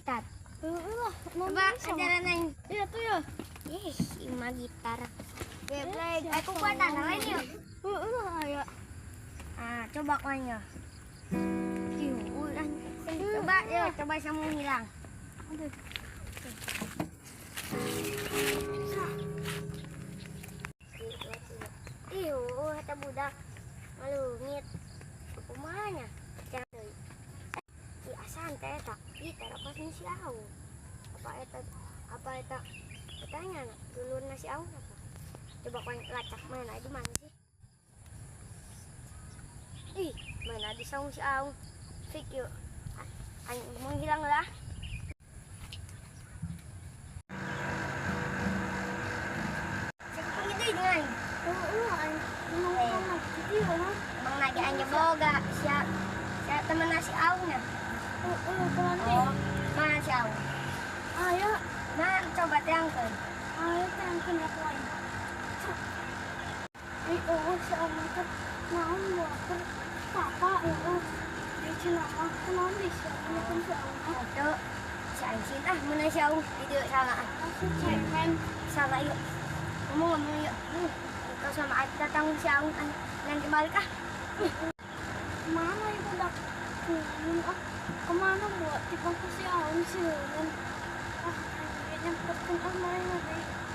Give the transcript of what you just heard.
gitar. Heeh lah, Coba ajaran aing. Iya tuh ya. Ih, ima gitar. Geblek, aku kuatan lain yuk. Heeh lah aya. Ah, coba kuanya. Coba yuk, coba sama hilang. Aduh. Ih, eta budak ngalungit. Kumaha nya? Ih, asan teh eta. Ih, tara pas ni si Aung. Apa eta? Apa eta? Katanya dulurna si Aung apa? Coba kau lacak mana di mana sih? Ih, mana di saung si Aung? Fik yuk. Aing menghilang lah. Siapa gitu dengan? Heeh, aing ngomong gitu ya. Emang lagi aja boga siap siap temen si Aung ya? Heeh, teman Oh, mana si Aung? Ayo, nah coba terangkan. Ayo terangkan aku aing. Ih, oh si Aung teh naon buat papa oh. Di cenah mah kunaon deui si Aung kan si Aung. Itu si Aing sih ah mana si Aung di dieu salah ah. Asli cemen. Salah yuk. Ngomong-ngomong yuk. Kau sama Aing datang si Aung nanti balik ah. Mana ibu budak? Ah, kemana buat tipang ku si Aung si Leun? Ah, aing nyamperkeun ah mana deui.